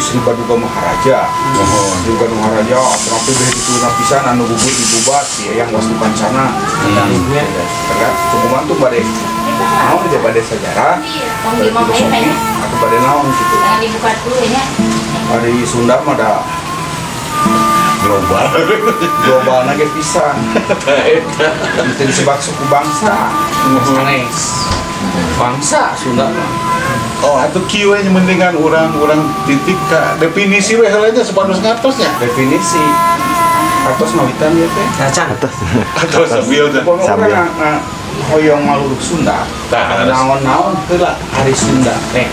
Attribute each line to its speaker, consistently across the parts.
Speaker 1: Sri Baduga Maharaja. Sri Baduga Maharaja tapi begitu pisan anu gugur ibu bat si Eyang Wastu Kancana. Terus hubungan tuh bade naon di bade sejarah filosofi atau bade naon gitu. Dari Sunda mah ada
Speaker 2: global.
Speaker 1: Globalna ge pisan. Itu disebut suku bangsa. Bangsa Sunda mah.
Speaker 2: Oh, atau kieu we mendingan urang-urang titik ka definisi we heula nya supados ngartos nya.
Speaker 1: Definisi atos mawitan ieu teh.
Speaker 3: Cacan.
Speaker 2: Atos sambil teh.
Speaker 1: Sambil hoyong maluruk Sunda. Naon-naon heula hari Sunda teh.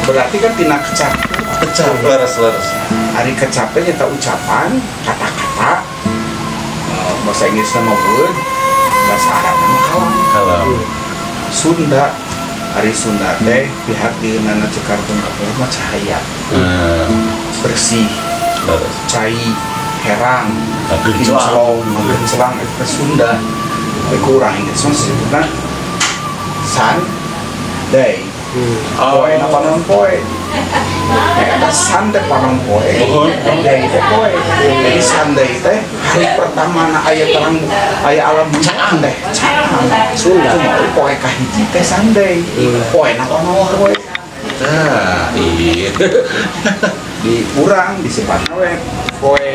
Speaker 1: Berarti kan tina kecap.
Speaker 2: Kecap leres-leres.
Speaker 1: Ari kecap teh nyata ucapan, kata-kata. Bahasa Inggrisna mah word, bahasa Arabna mah kalam.
Speaker 2: Kalam.
Speaker 1: Sunda, hari Sunda teh pihak di nana Cekartun kapur mah cahaya, bersih, cai, herang, kinclong, gencelang itu Sunda. Tapi kurang ingat semua sebutnya san, day, poe na panon poe. Eta san teh panon poe, day teh poe. Jadi Sunday teh hari pertama na aya terang aya alam caang teh caang Sunda poe kahiji teh Sunday poe na panon poe.
Speaker 2: Tah iya
Speaker 1: di urang disebutna we poe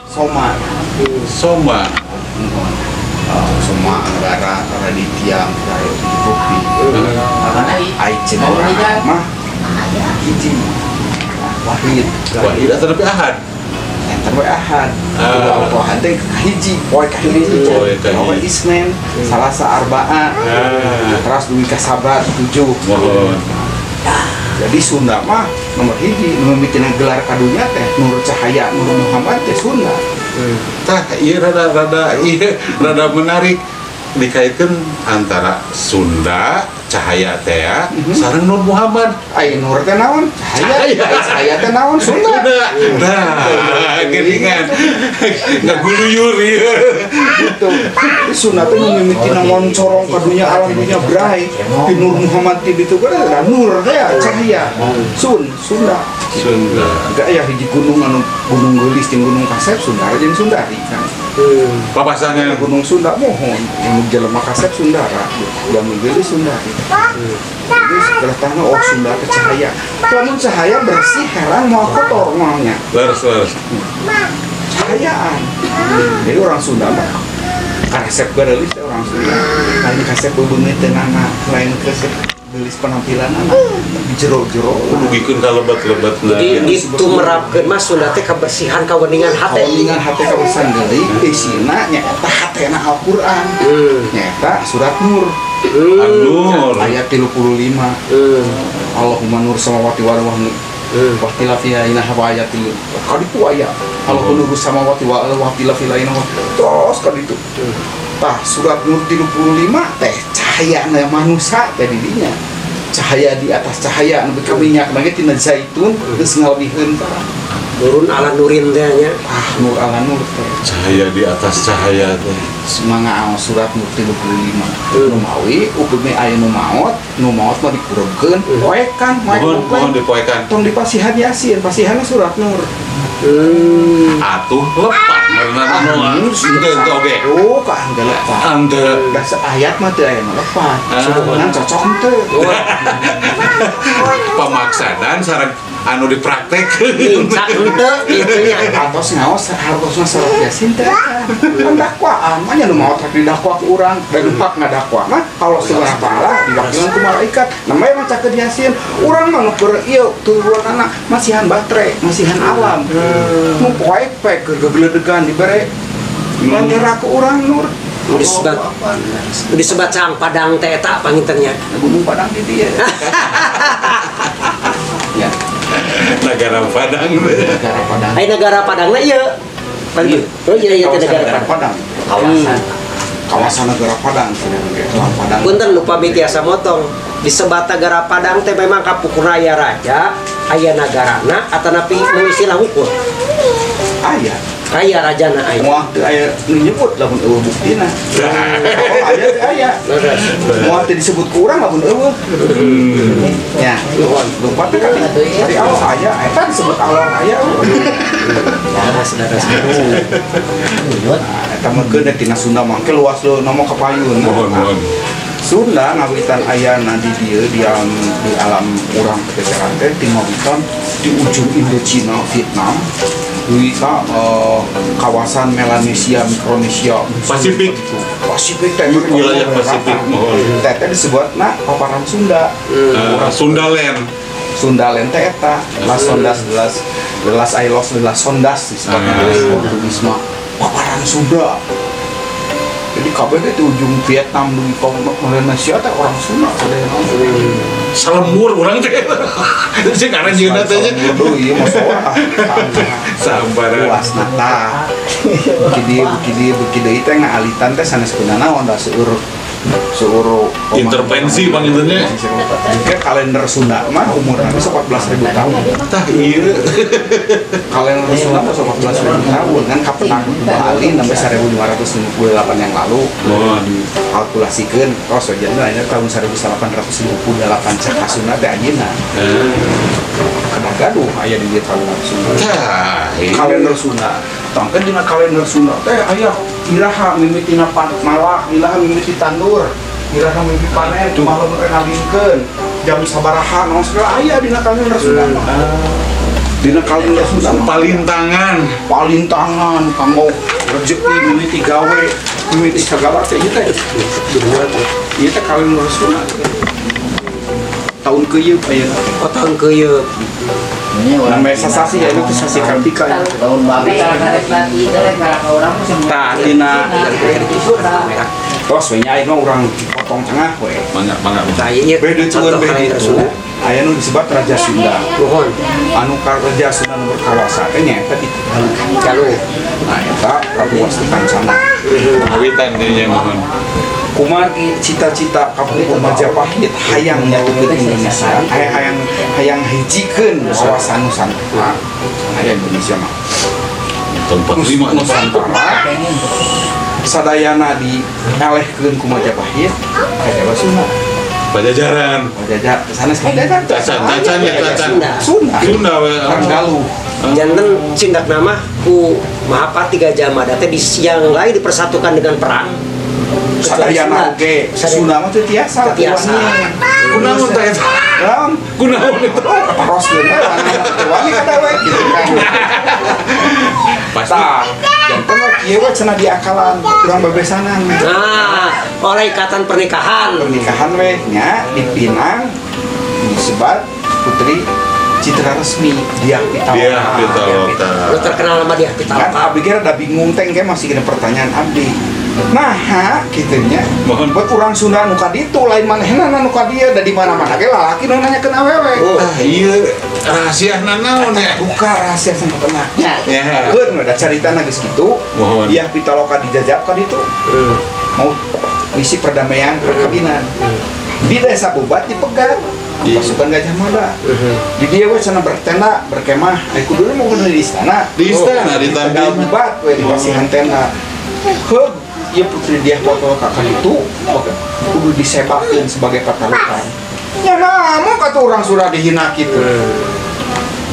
Speaker 1: soma.
Speaker 2: Soma.
Speaker 1: Soma Anggara Raditya Anggara tujuh kopi. Ai cenah urang mah hiji wahid.
Speaker 2: Wahid atau lebih ahad?
Speaker 1: Enter we ahad. Ahad teh hiji, poe kahiji. Poe Isnin, Salasa, Arbaa. Terus dugi ka Sabat 7. Jadi Sunda mah nomor hiji, nu mimitina gelar kadunya teh Nur Cahaya, Nur Muhammad teh Sunda.
Speaker 2: Tah ieu rada ieu rada menarik dikaitkan antara Sunda cahaya teh sareng Nur Muhammad.
Speaker 1: Ai Nur teh naon? Cahaya. Cahaya teh naon? Sunda.
Speaker 2: Nah, geuningan. Ngaguluyur ieu.
Speaker 1: Gitu. Sunda teh nu mimitina ngoncorong ka dunya alam dunya brai. Ti Nur Muhammad ti ditu geus Nur teh cahaya. Sunda.
Speaker 2: Sunda.
Speaker 1: Enggak ya hiji gunung anu Gunung Geulis jeung Gunung Kasep Sundara jeung Sundari kan.
Speaker 2: Papasangan
Speaker 1: Gunung Sunda mohon, anu jelema Kasep Sundara, Gunung Geulis Sundari. Jadi setelah tanah oh Sunda ke cahaya. Lamun cahaya bersih herang moal kotor moalnya.
Speaker 2: Leres leres.
Speaker 1: Cahayaan. Jadi orang Sunda mah karesep geulis teh orang Sunda. Lain kasep bebeungeut teu nana, lain kasep gelis penampilan anak tapi jero-jero
Speaker 2: dugikeun ka lebet-lebetna.
Speaker 3: Jadi ditumerapkeun mah Sunda teh kebersihan kaweningan hate.
Speaker 1: Kaweningan hate kabersihan deui isina nyaeta hatena Al-Qur'an. Nyaeta surat Nur.
Speaker 2: An-Nur
Speaker 1: ayat 35. Allahumma nur samawati wal ardi wa tilafiha inna hawayatil kaditu aya. Allahumma nur samawati wal ardi wa tilafiha inna terus kaditu. Tah surat Nur 35 teh cahaya manusia teh didinya. Cahaya di atas cahaya nu ka minyak mah tina zaitun geus ngalebihkeun tah.
Speaker 3: Nurun ala nurin teh nya.
Speaker 1: Ah nur ala nur teh.
Speaker 2: Cahaya di atas cahaya teh.
Speaker 1: Mangga surat Nur 35. Nu mawi upami aya nu maot mah dikurebkeun, poekan,
Speaker 2: mohon dipoekan.
Speaker 1: Tong dipasihan Yasin, pasihanna surat Nur.
Speaker 2: Atuh lepat merenang nu henteu oge.
Speaker 1: Oh, ka henteu lepat.
Speaker 2: Henteu.
Speaker 1: Da ayat mah teu aya nu lepat. Subuhan cocok henteu.
Speaker 2: Pamaksadan sareng anu dipraktekkeun.
Speaker 3: Nincak henteu kitu nya.
Speaker 1: Atos ngaos hartosna surat Yasin teh. Kan dakwaan mah nya nu maot hak didakwa ku urang, da nu hak ngadakwa mah Allah Subhanahu wa taala diwakilan ku malaikat. Namanya macakeun Yasin, urang mah nu keur ieu turunanna masihan baterai, masihan alam. Nu poek-poek keur gegeledegan dibere. Lantera ku urang Nur.
Speaker 3: Disebut Caang Padang teh eta pangintennya.
Speaker 1: Gunung Padang di dieu. Ya.
Speaker 2: Negara Padang.
Speaker 1: Negara Padang.
Speaker 3: Ai negara Padangna ieu. Oh iya iya negara
Speaker 1: Padang. Kawasan. Kawasan negara Padang cenah Padang.
Speaker 3: Punten lupa tiasa motong. Disebat negara Padang teh memang kapukuna aya raja, aya nagarana atanapi istilah hukum.
Speaker 1: Aya.
Speaker 3: Aya rajana aya.
Speaker 1: Moal teu aya nu nyebut lamun eueuh buktina. Oh aya teu aya. Moal teu disebut ku urang lamun eueuh. Ya, lupa teh kan. Ari Allah aya, eta disebut Allah aya.
Speaker 3: Saudara-saudara.
Speaker 1: Nah, eta mah keun tina Sunda mah ke luas lho nomo ka payun.
Speaker 2: Mohon.
Speaker 1: Sunda ngawitan ayana di dieu di alam urang Pajajaran teh ti ngawitan di ujung Indochina Vietnam dugi ka kawasan Melanesia, Mikronesia,
Speaker 2: Pasifik.
Speaker 1: Pasifik teh
Speaker 2: wilayah Pasifik mohon.
Speaker 1: Teh teh disebutna paparan Sunda.
Speaker 2: Sundaland.
Speaker 1: Sundaland teh eta Las Sondas Las Ailos Las Sondas disebutna Portugis mah paparan Sunda. Jadi kabeh teh di ujung Vietnam dugi ka Malaysia teh orang Sunda sadayana.
Speaker 2: Salembur urang teh. Sing aranjeunna teh nya.
Speaker 1: Salembur ieu mah soah.
Speaker 2: Sampara.
Speaker 1: Luasna tah. Beuki deui teh ngaalitan teh sanes kunanaon da seueur
Speaker 2: intervensi pangintennya.
Speaker 1: Ke kalender Sunda mah umurna geus 14.000 tahun.
Speaker 2: Tah ieu.
Speaker 1: Kalender Sunda mah 14.000 tahun kan kapenak Bali sampai 1558 yang lalu.
Speaker 2: Mohon
Speaker 1: kalkulasikeun tos we janten ayeuna tahun 1858 Caka Sunda teh anjeunna. Kedah gaduh aya di dieu kalender Sunda. Kalender Sunda. Tangkeun dina kalender Sunda teh aya iraha mimitina malak, iraha mimiti tandur, iraha mimiti panen, malam teh ngawinkeun, jam sabaraha naon segala aya dina kalender Sunda mah. Dina kalender Sunda
Speaker 2: palintangan,
Speaker 1: palintangan kanggo rezeki mimiti gawe, mimiti sagala teh ieu teh. Ieu teh kalender Sunda. Tahun keuyeup ayeuna.
Speaker 3: Oh tahun keuyeup.
Speaker 1: Namanya sasasi ya itu sasi Kartika ya.
Speaker 4: Tahun baru.
Speaker 1: Tah tina tos we nya ayeuna urang potong tengah we.
Speaker 2: Mangga mangga.
Speaker 3: Tah ieu
Speaker 1: beda cueun beda itu. Aya nu disebut Raja Sunda.
Speaker 3: Nuhun.
Speaker 1: Anu ka Raja Sunda nu berkawasa teh nyaeta di Galuh.
Speaker 3: Galuh.
Speaker 1: Nah eta Prabu Wastu Kancana.
Speaker 2: Ngawitan dinya mohon.
Speaker 1: Kumargi cita-cita kapungkur Majapahit hayang nyatukeun Indonesia, hayang hijikeun wawasan Nusantara. Aya Indonesia mah.
Speaker 2: Tahun 45
Speaker 1: Nusantara sadayana dielehkeun ku Majapahit ka Jawa Sunda.
Speaker 2: Pajajaran.
Speaker 1: Pajajaran sanes Pajajaran.
Speaker 2: Cacan ya cacan.
Speaker 1: Sunda.
Speaker 2: Sunda we.
Speaker 1: Galuh.
Speaker 3: Janten cindak nama ku Mahapati Gajah Mada teh di yang lain dipersatukan dengan perang.
Speaker 1: Sadayana oge Sunda mah teu tiasa.
Speaker 2: Kunaon teh eta? Kunaon eta?
Speaker 1: Kataroskeun we teu wani ka dewek gitu kan.
Speaker 2: Pasti.
Speaker 1: Tah, janten we kieu we cenah diakalan urang bebesanan.
Speaker 3: Nah, oleh ikatan pernikahan.
Speaker 1: Pernikahan we nya dipinang disebat Putri Citra Resmi Diah Pitaloka.
Speaker 2: Diah Pitaloka.
Speaker 3: Lu terkenal nama Diah Pitaloka.
Speaker 1: Kan abdi ge rada bingung teh engke masih kena pertanyaan abdi. Nah, kitu nya.
Speaker 2: Mohon
Speaker 1: buat urang Sunda nu ka ditu lain manehna nu ka dieu da di mana-mana ge lalaki nu nanyakeun awewe.
Speaker 2: Ah, ieu rahasiana naon ya?
Speaker 1: Buka rahasia sampeuna.
Speaker 2: Ya.
Speaker 1: Keun da caritana geus kitu.
Speaker 2: Mohon.
Speaker 1: Diah Pitaloka dijajab ka ditu. Mau misi perdamaian perkawinan. Di desa Bubat dipegat pasukan Gajah Mada. Di dieu we cenah bertenda, berkemah. Ai kuduna mau di istana.
Speaker 2: Di istana di
Speaker 1: Tegal Bubat we di pasihan tenda. Heug ieu Putri Diah Pitaloka ka ditu kudu disebakeun sebagai patarukan. Nya namun kata urang sudah dihina kitu.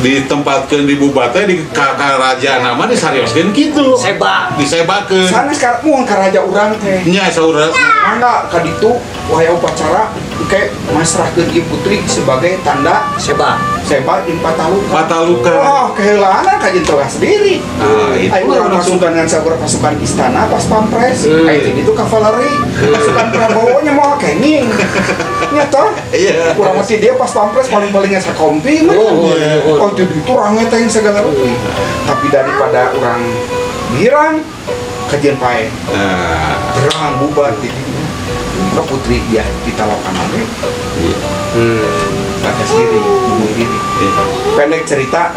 Speaker 2: Ditempatkeun di Bubat teh di ka raja nama disarioskeun kitu.
Speaker 3: Sebak.
Speaker 2: Disebakeun.
Speaker 1: Sanes ka mun ka raja urang teh.
Speaker 2: Nya saurang.
Speaker 1: Mangga ka ditu wahai upacara engke masrahkeun ieu putri sebagai tanda
Speaker 3: sebak.
Speaker 1: Sebak jeung patalukan.
Speaker 2: Patalukan.
Speaker 1: Oh, keheulaan ka jeung toga sendiri.
Speaker 2: Nah, itu
Speaker 1: ayo urang pasukan ngan sakur pasukan istana pas pampres. Ayo itu kavaleri. Pasukan Prabowo nya moal kenging. Nya toh?
Speaker 2: Iya.
Speaker 1: Urang mesti dia pas pampres paling-palingnya sakompi mah. Oh, itu rame teh segala rupi. Tapi daripada orang girang Kajian pae. Terang bubar di dinya. Maka putri dia ditalakan oge.
Speaker 2: Iya.
Speaker 1: Raja sendiri, bunuh diri. Pendek cerita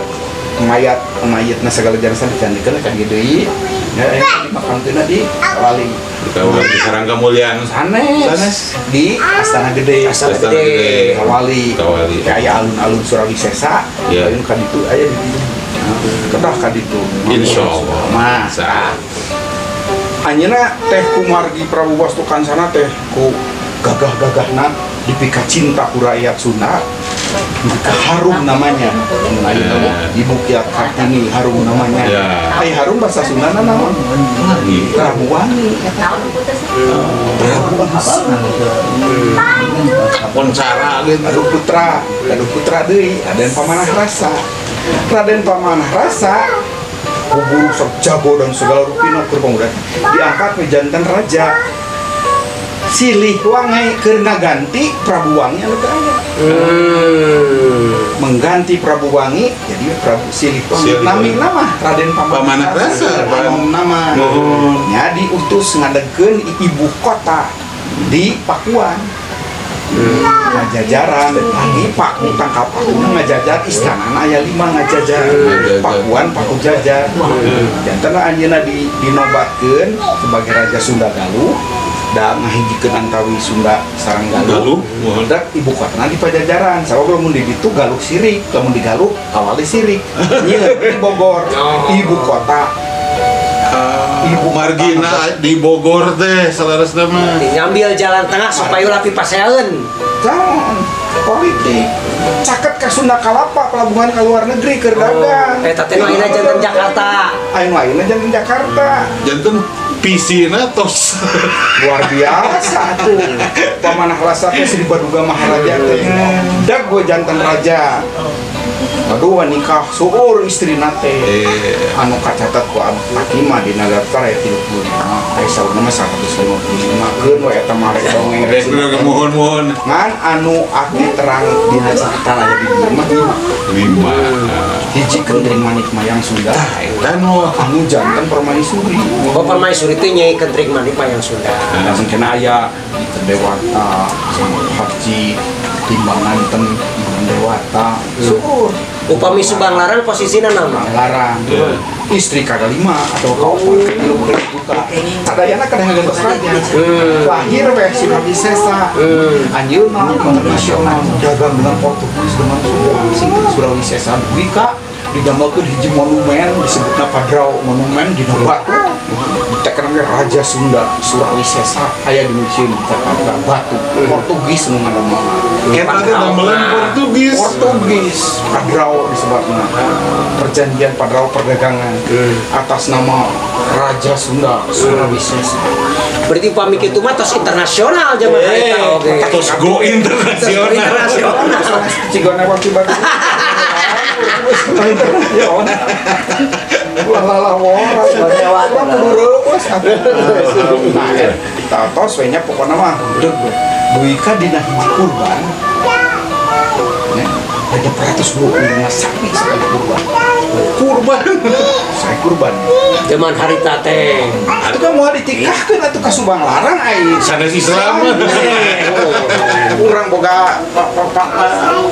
Speaker 1: mayatna segala jasa dicandikeun ka dieu deui. Ya dimakamkeun di Kawali.
Speaker 2: Di Sarang Kamulyan.
Speaker 1: Sanes di Astana Gede.
Speaker 3: Astana Gede.
Speaker 1: Kawali. Aya alun-alun Surawisesa, alun ka ditu aya di ditu. Kedah ka ditu.
Speaker 2: Insyaallah.
Speaker 1: Mah. Anjeunna teh kumargi Prabu Wastu Kancana teh ku gagah-gagahna dipika cinta ku rakyat Sunda. Harum namanya. Ibu Kiat Kartini harum namanya. Ai harum bahasa Sunda naon? Prabu Wangi. Prabu
Speaker 2: Poncara gitu.
Speaker 1: Aduh putra deui, Raden Pamanah Rasa. Raden Pamanah Rasa kuburu sok jago dan segala rupina keur pemuda. Diangkat we janten raja. Silih Wangi keur ngaganti Prabu Wangi anu teu aya. Mengganti Prabu Wangi jadi Prabu Silih Wangi. Namina mah Raden Pamanah Rasa. Nama. Nya diutus ngadegkeun ibu kota di Pakuan. Ngajajaran lagi Paku tangkap Paku ngajajar istana aya 5 ngajajar Pakuan Paku Jajar. Janten anjeunna dinobatkeun sebagai raja Sunda Galuh da ngahijikeun antawi Sunda sareng Galuh. Dak ibu kotana di Pajajaran. Sabab lamun di ditu Galuh sirik, lamun di Galuh Kawali sirik. Nyieun di Bogor ibu kota.
Speaker 2: Ibu margina di Bogor teh saleresna mah.
Speaker 3: Ngambil jalan tengah supaya ulah pipaseun.
Speaker 1: Jangan politik. Caket ka Sunda Kalapa pelabuhan ka luar negeri keur dagang.
Speaker 3: Eta teh nu ayeuna janten Jakarta.
Speaker 1: Anu ayeuna janten Jakarta.
Speaker 2: Janten pisina tos
Speaker 1: luar biasa tuh. Pamanah Rasa teh Sri Baduga Maharaja teh. Dag gue janten raja. Aduh nikah suur istri nate. Anu kacatat ku aki mah dina daftar aya 35. Aya saurna mah 155. Keun we eta mah rek dongeng
Speaker 2: rek muhun-muhun.
Speaker 1: Ngan anu aki terang dina catatan aya di dieu mah 5. Hiji Kentring Manik Mayang Sunda.
Speaker 2: Eta nu
Speaker 1: anu janten permaisuri.
Speaker 3: Oh permaisuri teh Nyai Kentring Manik Mayang Sunda.
Speaker 1: Langsung kena aya Dewata, Haji, timbangan ten Dewata. Suur.
Speaker 3: Upami Subang Larang posisinya naon?
Speaker 1: Larang. Istri ka-5 atau ka-4 tilu buka. Sadayana kadang ngagentos raja. Lahir weh Surawisesa. Anjeunna internasional dagang dengan Portugis dengan Sunda. Surawisesa dugi ka didamelkeun hiji monumen disebutna Padrao monumen dina batu. Ditekenan Raja Sunda Surawisesa aya di museum Jakarta batu Portugis nu ngadamelna.
Speaker 2: Eta teh damelan Portugis.
Speaker 1: Portugis Padrao disebutna. Perjanjian Padrao perdagangan atas nama Raja Sunda Surawisesa.
Speaker 3: Berarti upami kitu mah tos internasional zaman harita oge.
Speaker 2: Tos go internasional.
Speaker 1: Internasional. Cigona waktu batu. Wah tos we nya pokona mah deug we. Dugi ka dina hiji kurban. Nya ada 125 sapi sekali kurban. Kurban. Saya kurban.
Speaker 3: Zaman harita teh.
Speaker 1: Atuh kan moal ditikahkeun atuh ka Subang Larang ai
Speaker 2: sanes Islam.
Speaker 1: Urang boga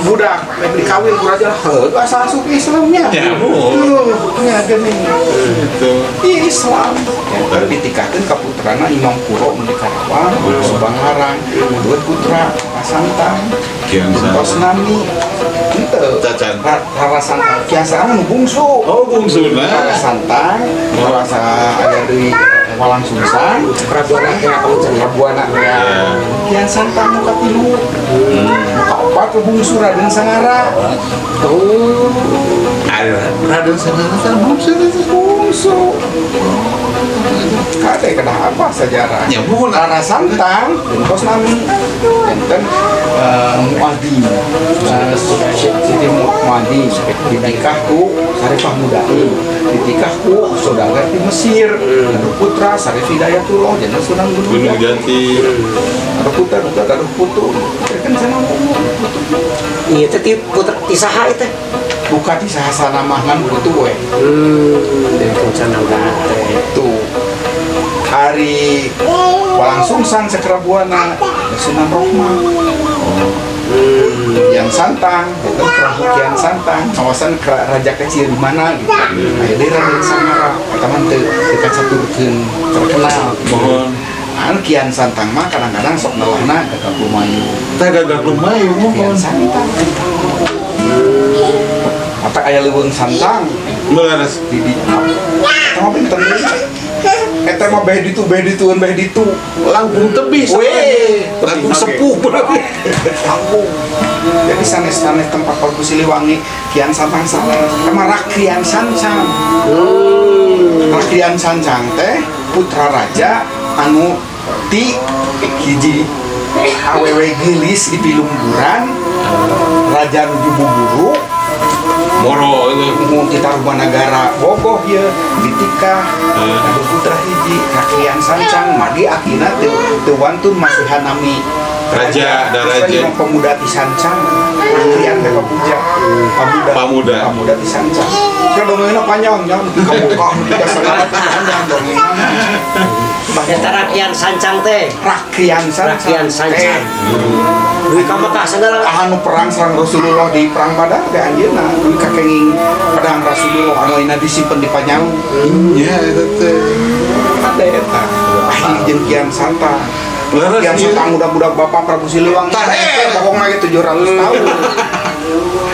Speaker 1: budak rek dikawin ku raja heuh asal asup Islamnya.
Speaker 2: Ya
Speaker 1: nya geuning.
Speaker 2: Gitu.
Speaker 1: Islam. Ya ditikahkeun ka putrana Imam Kuro mun di Karawang, Subang Larang, dua putra Santang. Tos nami henteu. Rara Santang Kian Santang nu bungsu.
Speaker 2: Oh bungsuna.
Speaker 1: Rara Santang, Rara aya deui Walang Sungsang,
Speaker 3: Prabuana teh
Speaker 1: Prabuana. Kian Santang nu katilu. Nu kaopat bungsu Raden Sangara.
Speaker 3: Oh.
Speaker 2: Raden Sangara teh bungsu
Speaker 1: bungsu. Kade kedah apa sejarah?
Speaker 2: Ya bukan
Speaker 1: Rara Santang, tos nami. Janten Muadi, Siti Muadi dinikah ku Sarifah Mudai, dinikah ku saudagar di Mesir, gaduh putra Sarif Hidayatullah, janten Sunan Gunung
Speaker 2: Jati,
Speaker 1: gaduh putra, gaduh putu, kan sana putu.
Speaker 3: Iya teh ti putra ti saha ieu teh?
Speaker 1: Buka ti saha sana mah ngan putu we.
Speaker 3: Dari kencana teh.
Speaker 1: Tuh. Ari Walangsungsang Cakrabuana Sunan Rohmah. Kian Santang, itu Prabu Kian Santang, kawasan raja kecil di mana gitu. Aya deui Raden Sangara, eta mah teu kacaturkeun terkenal.
Speaker 2: Mohon.
Speaker 1: Anu Kian Santang mah kadang-kadang sok nelahna gagak lumayu.
Speaker 2: Tah gagak lumayu
Speaker 1: Kian
Speaker 2: mohon.
Speaker 1: Santang. Matak aya leuweung Santang
Speaker 2: Leres.
Speaker 1: di di. Eta mah benten deui. Eta mah beh ditu beh ditueun beh ditu.
Speaker 2: Langkung tebih.
Speaker 1: Weh,
Speaker 2: langkung sepuh berarti.
Speaker 1: Langkung. Jadi sanes-sanes tempat Prabu Siliwangi Kian Santang sanes. Eta mah Rakrian Sancang. Rakrian Sancang teh putra raja anu ti hiji awewe geulis di pilungguran raja nuju buburu
Speaker 2: Moro itu.
Speaker 1: mun kita Tarumanagara bogoh ieu ditikah anu putra hiji Rakrian Sancang madi akina teu teu wantun masihan nami
Speaker 2: Raja, da raja.
Speaker 1: Terus pemuda ti Sancang Rakrian teh pamuja pamuda
Speaker 2: Pamuda.
Speaker 1: Pamuda ti Sancang kan dongengna panjang nya nepi ka Mekah nepi ka sagala panjang dongengna.
Speaker 3: Eta Rakrian Sancang teh.
Speaker 1: Rakrian Sancang.
Speaker 3: Rakrian Sancang. Duwi ka Mekah segala.
Speaker 1: Anu perang sareng Rasulullah di perang Badar teh anjeunna duwi ka kenging pedang Rasulullah anu ayeuna disimpen di Panyalu.
Speaker 2: Iya eta teh.
Speaker 1: Ada eta. Ahli jeung Kian Santang.
Speaker 2: Leres
Speaker 1: Kian
Speaker 2: ieu.
Speaker 1: Santang udah-budak bapak Prabu Siliwangi.
Speaker 2: Tah,
Speaker 1: Teh bohong lagi 700 tahun.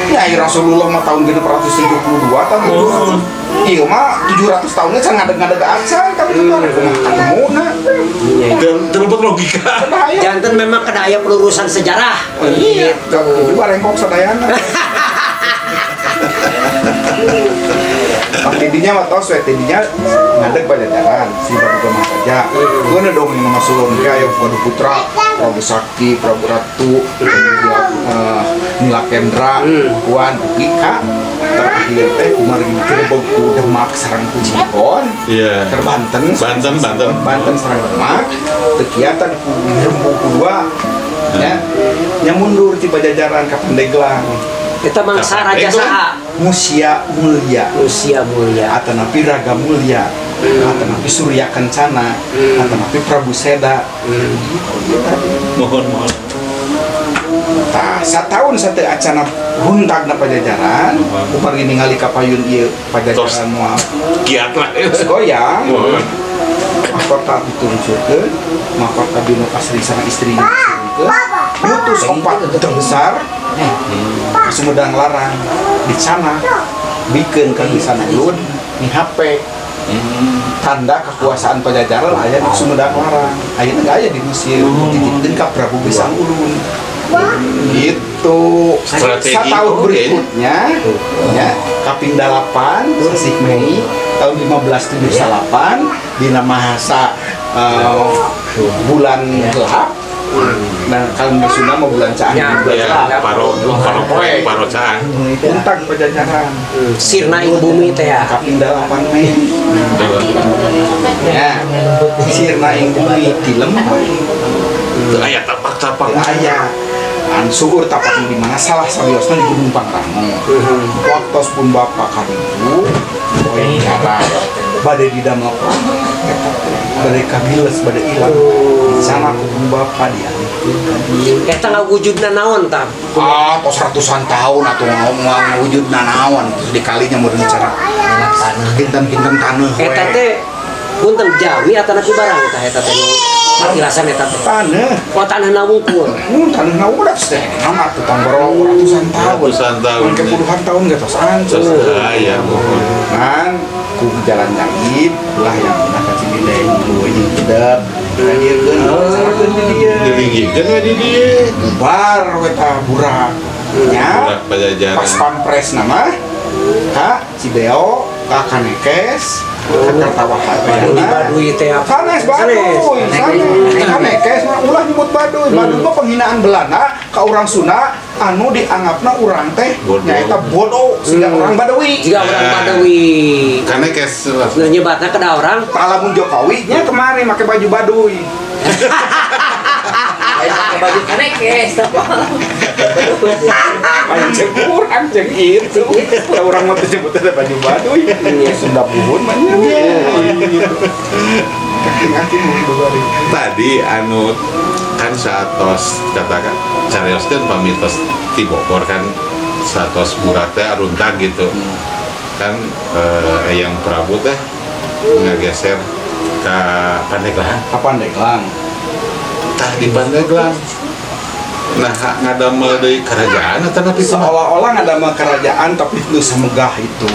Speaker 1: Ya Rasulullah mah tahun 672 tahun. Iya mah 700 tahunnya can ngadeg-ngadeg acan kan itu mah kumaha katemuna.
Speaker 2: Terlebih logika.
Speaker 1: Sadaya.
Speaker 3: Janten memang kada aya pelurusan sejarah.
Speaker 1: Oh, iya,
Speaker 3: Gitu.
Speaker 1: juga rengkok sadayana. Pak tidinya mah tos we tidinya ngadeg Pajajaran si Baduga Maharaja. Keuna dongeng mah sulun ke aya Waduh Putra, Prabu Sakti, Prabu Ratu, Nilakendra, Puan dugi ka terakhir teh kumargi digerebeg ku Demak sareng ku Cirebon.
Speaker 2: Iya.
Speaker 1: Keur Banten.
Speaker 2: Banten, Banten.
Speaker 1: Banten sareng Demak. Teu kiatan ku dirembug ku dua. Nya, nya mundur ti Pajajaran ka Pandeglang.
Speaker 3: Eta mangsa raja saha?
Speaker 1: Musia Mulia.
Speaker 3: Musia Mulia.
Speaker 1: Atanapi Raga Mulia, atanapi Surya Kencana, atanapi Prabu Seda. Gitu tadi.
Speaker 2: Mohon mohon.
Speaker 1: Tah, satahun sateu acana huntagna Pajajaran, kumargi ningali ka payun ieu Pajajaran moal
Speaker 2: Kiat lah.
Speaker 1: geus goyang.
Speaker 2: Mohon.
Speaker 1: Mahkota ditungsurkeun, mahkota Bino Kasri sareng istrina disurkeun. Ngutus 4 duta besar ke Sumedang Larang di sana bikeun ka Gisan Ulun mihape tanda kekuasaan Pajajaran aya di Sumedang Larang ayeuna geus aya di Mesir dititipkeun ka Prabu Gisan Ulun gitu.
Speaker 2: Strategi,
Speaker 1: Setahun
Speaker 2: oke.
Speaker 1: berikutnya ya kaping 8 sasih Mei tahun 1578 dina mahasa bulan gelap. Nah, kalau di Sunda mah bulan caang,
Speaker 3: Ya,
Speaker 1: bulan
Speaker 2: Ya,
Speaker 1: gelap.
Speaker 2: paro paro poe, paro caang.
Speaker 1: Puntag Pajajaran.
Speaker 3: Sirna ing bumi teh ya.
Speaker 1: Kaping 8 Mei. Ya. Sirna ing bumi tilem
Speaker 2: Teu aya tapak-tapak.
Speaker 1: teu aya. An suur tapak di mana salah sawiosna di Gunung Pangrango. Waktos pun bapak karibu poe cara bade didamel eta teh bade kabiles bade ilang. Di sana ku pun bapak dialihkeun ka dieu.
Speaker 3: Eta ngawujudna naon tah?
Speaker 1: Ah, tos ratusan tahun atuh ngomong wujudna naon terus dikalinya meureun cara kinten-kinten taneuh we.
Speaker 3: Eta teh punten jami atanapi barang tah eta teh nu patilasan eta teh.
Speaker 1: Taneuh.
Speaker 3: Oh tanahna wungkul.
Speaker 1: Mun taneuhna udah teh nama tuh tamboro ratusan tahun.
Speaker 2: Ratusan tahun.
Speaker 1: Mun ke puluhan tahun ge tos hancur.
Speaker 2: Tos aya mohon.
Speaker 1: Ngan ku jalan jangit ulah yang pindah ka Ciwidey nu jeung hidep. Didirkeun carakeun di dieu.
Speaker 2: Dilinggihkeun we di dieu.
Speaker 1: Bubar we tah burak. Nya
Speaker 2: Burak Pajajaran.
Speaker 1: pas pampres nama ka Cibeo ka Kanekes ka Kartawaha
Speaker 3: Baduy Baduy teh apa?
Speaker 1: Sanes Baduy, sanes. Kanekes mah ulah nyebut Baduy. Baduy mah penghinaan Belanda ka urang Sunda anu dianggapna urang teh
Speaker 2: Bodoh.
Speaker 1: nyaeta bodoh siga urang Baduy.
Speaker 3: Jika orang Baduy.
Speaker 2: Kanekes.
Speaker 3: Nu nyebatna kada orang
Speaker 1: Tah lamun Jokowi nya kemarin make baju Baduy.
Speaker 4: Lain pakai baju kanekes.
Speaker 1: Lain cek urang cek itu. Tah urang mah teh nyebutna baju Baduy. Sunda buhun mah nya. Gitu.
Speaker 2: Tadi anu kan saatos katakan carioskeun pamitos ti Bogor kan saatos burak teh aruntag gitu. Kan Eyang Prabu teh ngageser ka Pandeglang.
Speaker 1: Ka Pandeglang.
Speaker 2: Tah di Pandeglang. Nah, ngadamel deui kerajaan atau
Speaker 1: seolah-olah ngadamel kerajaan tapi nu samegah itu.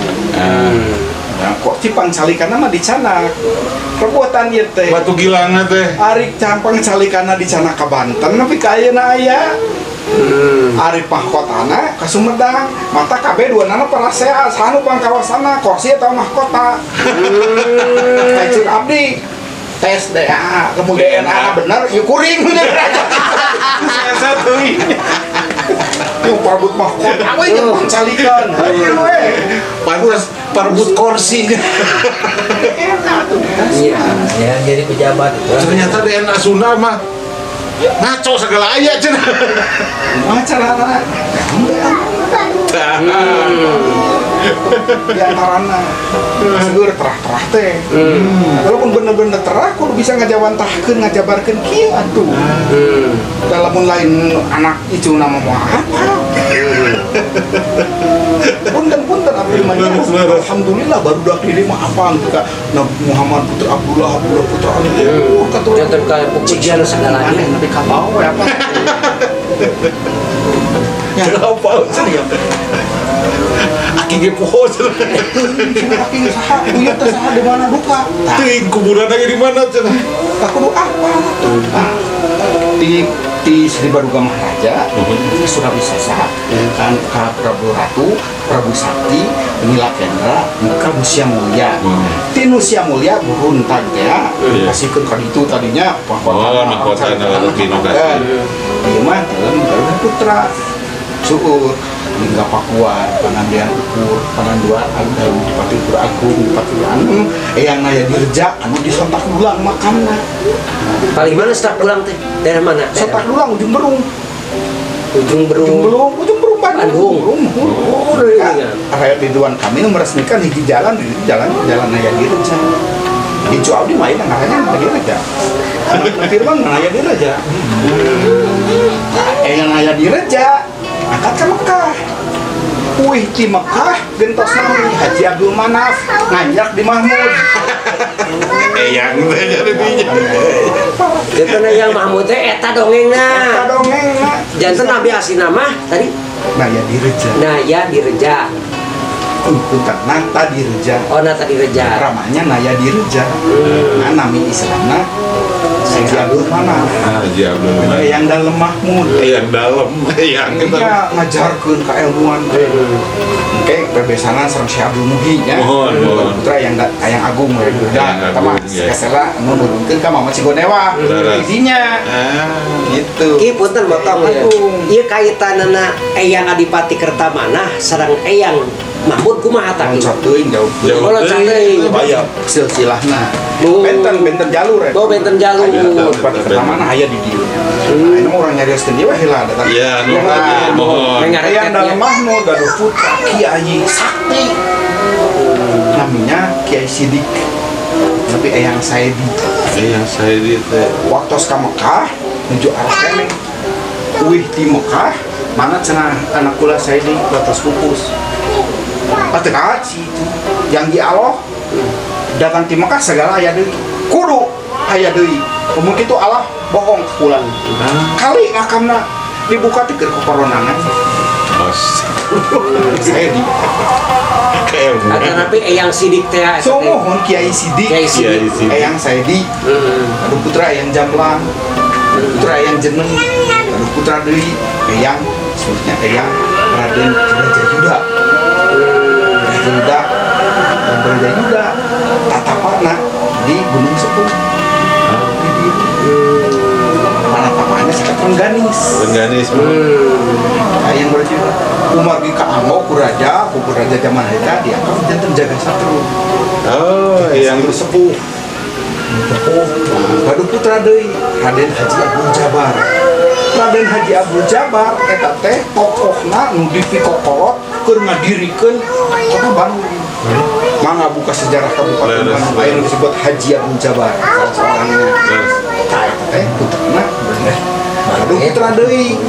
Speaker 1: Nah, kok Cipang Calikana mah dicanak. Perbuatan ieu teh.
Speaker 2: Batu Gilangna teh.
Speaker 1: Ari Campang Calikana dicanak ka Banten nepi ka ayeuna aya. Ari mahkotana ka Sumedang. Mata kabeh duanana parasea saha nu pangkawasana kursi atau mahkota. Ceuk abdi tes DNA, kemudian DNA bener, yuk kuring saya teuing. Yuk parbut mahkota we jeung pangcalikan. Hayu we.
Speaker 2: Pantes parbut kursi.
Speaker 4: Iya, ya jadi pejabat.
Speaker 2: Ternyata DNA Sunda mah ngaco segala aya cenah.
Speaker 1: Mah carana. Di antarana seueur terah-terah teh. Walaupun bener-bener terah kudu bisa ngajawantahkeun ngajabarkeun kieu atuh. Da lamun lain anak icuna mah moal apa. Punten-punten abdi mah. Alhamdulillah barudak di mah apal ka Nabi Muhammad putra Abdullah, Abdullah putra Ali.
Speaker 3: Janten ka pujian segalanya
Speaker 1: nepi ka bawah we apa.
Speaker 2: Ya apa ya. Aki ge poho cenah.
Speaker 1: Aki ge saha? Buyut teh saha di mana duka?
Speaker 2: Teuing kuburan lagi di mana cenah?
Speaker 1: Tah kudu apa tuh? Di Sri Baduga Maharaja, Surawisesa, kan ka Prabu Ratu, Prabu Sakti, Nilakendra, Prabu Siamulya. Tinu Siamulya buruntag teh pasikeun ka ditu tadinya
Speaker 2: mahkota mahkota.
Speaker 1: Ieu mah dalam Garuda Putra. Seueur Lingga Pakuan, Pangandian Ukur, Panganduan, Dalu Dipati Ukur Agung, Dipati Anu, Eyang Naya Dirja, anu di Sontak Dulang makamna.
Speaker 3: Paling mana Sontak Dulang teh? Daerah mana?
Speaker 1: Sontak Dulang Ujung Berung.
Speaker 3: Ujung Berung.
Speaker 1: Ujung Berung Bandung. Oh, rakyat Ridwan Kamil meresmikan hiji jalan di jalan Jalan Naya Dirja. Incu abdi mah ayeuna ngaranna Naya Dirja. Firman Naya Dirja. Eyang Naya Dirja angkat ke Mekah. Wih di Mekah gentos nami Haji Abdul Manaf nganjak di Mahmud.
Speaker 2: Eyang teh jadi dinya.
Speaker 3: Janten Eyang Mahmud teh eta dongengna.
Speaker 1: Eta dongengna.
Speaker 3: Janten Nabi aslina mah tadi
Speaker 1: Naya Dirja.
Speaker 3: Naya Dirja.
Speaker 1: Punten Nata Dirja.
Speaker 3: Oh, Nata Dirja.
Speaker 1: Ramanya Naya Dirja. Nah, nami Islamna Haji Abdul Manaf.
Speaker 2: Haji Abdul Manaf.
Speaker 1: Eyang dalem Mahmud.
Speaker 2: Eyang dalem, eyang kita.
Speaker 1: Iya, ngajarkeun kailmuan teh. Engke bebesanan sareng Syekh Abdul Muhyi nya. Putra Eyang Eyang Agung we. Da, eta mah kasela anu nurunkeun ka Mama Cigonewa. Intinya. Gitu.
Speaker 3: Ki punten motong ya. Ieu kaitanana Eyang Adipati Kertamanah sareng Eyang Mahmud kumaha tah?
Speaker 1: Loncat teuing jauh.
Speaker 3: Loncat teuing.
Speaker 1: Aya silsilahna. Benten jalur ya.
Speaker 3: Oh, benten jalur.
Speaker 1: Adipati Kertamanah aya di dieu. Nah, ini orang nyarioskeun ieu we heula datang.
Speaker 2: Iya, nu tadi mohon.
Speaker 1: Eyang dalem Mahmud gaduh putra Kiai Sakti. Namanya Kiai Sidik. Tapi Eyang Saidi.
Speaker 2: Eyang Saidi teh.
Speaker 1: Waktos ka Mekah nuju arah keneh. Uih di Mekah mana cenah anak kula Saidi batas pupus. Teu kaci itu. Yang di Allah datang di Mekah segala aya deui. Kudu aya deui. Mun kitu Allah bohong ke kula. Kali makamna dibuka teh keur koronana. Saidi.
Speaker 3: Tapi Eyang Sidik teh.
Speaker 1: Sumuhun Kiai Sidik. Eyang Saidi. Aduh putra Eyang Jamblang. Putra Eyang Jeneng. Aduh putra deui Eyang sebutnya Eyang Raden Raja Yuda. Raja Yuda. Raja Yuda tatapana di Gunung Sepuh. Mana tapanya sekat Rengganis.
Speaker 2: Rengganis.
Speaker 1: Eyang Raja Yuda. Kumargi ka Anggo ku raja, ku raja zaman eta diangkat janten jaga satru.
Speaker 2: Oh, Eyang
Speaker 1: Sepuh. Gaduh putra deui Raden Haji Abdul Jabar. Raden Haji Abdul Jabar eta teh tokohna nu dipikokolot keur ngadirikeun kota Bandung. Mangga buka sejarah Kabupaten Bandung aya nu disebut Haji Abdul Jabar salah seorangnya. Tah eta teh putrana bener. Aduh putra deui.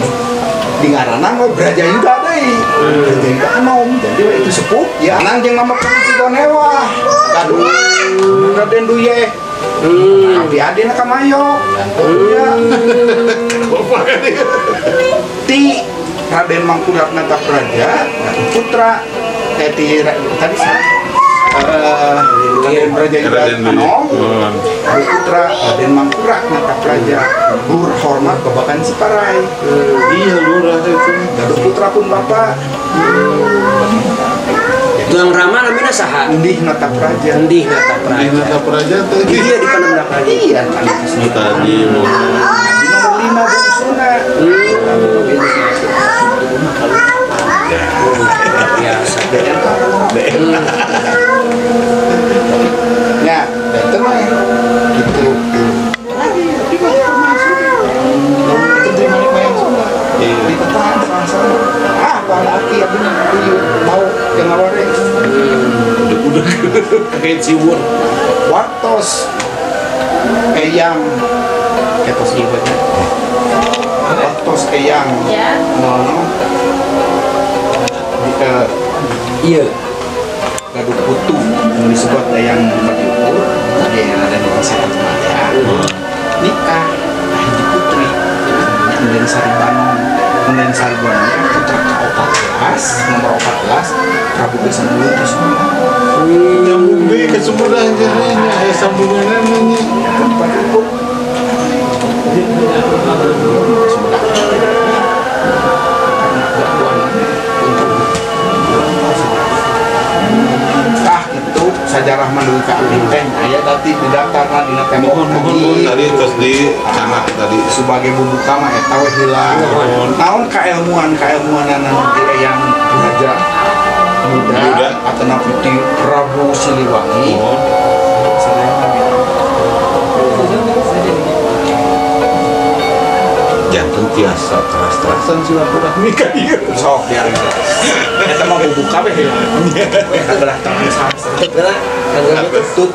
Speaker 1: Di ngaranna we Brajayuda deui. Brajayuda enom. Jadi we itu sepuh ya nang jeung Mama Prabu Cigonewah. Gaduh Raden Duyeh. Abdi adina ka Mayo. Ya. Ti Raden Mangkurat Natapraja, putra ti tadi Raden Brajayuda Anom, putra Raden Mangkurat Natapraja, berhormat babakan Ciparai.
Speaker 2: Iya lurah itu.
Speaker 1: Gaduh putra pun bapak.
Speaker 3: Tuang Rama namanya saha?
Speaker 1: Endih Natapraja.
Speaker 3: Endih Natapraja.
Speaker 2: Endih Natapraja teh.
Speaker 3: Iya di Natapraja.
Speaker 1: Iya.
Speaker 2: Tadi
Speaker 1: di nomor 5 bungsuna.
Speaker 3: Biasa.
Speaker 1: Ya, itu mah gitu. Lagi, tapi mah termasuk. Itu dari Malik Mayang Sunda. Ditahan sama-sama. Ah, laki abdi tahu yang ngaware.
Speaker 2: Udah kayak ciwur.
Speaker 1: Waktos eyang ketos ieu nya. Waktos eyang. No.
Speaker 3: Iya.
Speaker 1: Gaduh putu yang disebut eyang Badiukur, tadi yang ada di masyarakat ya. Nikah hiji putri Enden Saribanon. Enden Saribanon putra ke-14, nomor 14 Prabu Gesan Buyut semua.
Speaker 2: Nyambung deui ke Sumedang jadinya aya sambunganna nya.
Speaker 1: Badiukur. Sumedang. Tah itu sajarah manduwi ka abdi teh aya tadi di daftarna dina tembok
Speaker 2: tadi tadi terus di canak tadi
Speaker 1: sebagai bubuka mah eta we heula. Naon kailmuan-kailmuanana ti eyang Raja Muda atau napi ti Prabu Siliwangi.
Speaker 2: Janten tiasa teras-terasan silaturahmi ka ieu.
Speaker 1: Sok biar eta mah bubuka we heula. Eta belah tangan saha.
Speaker 3: Tutup.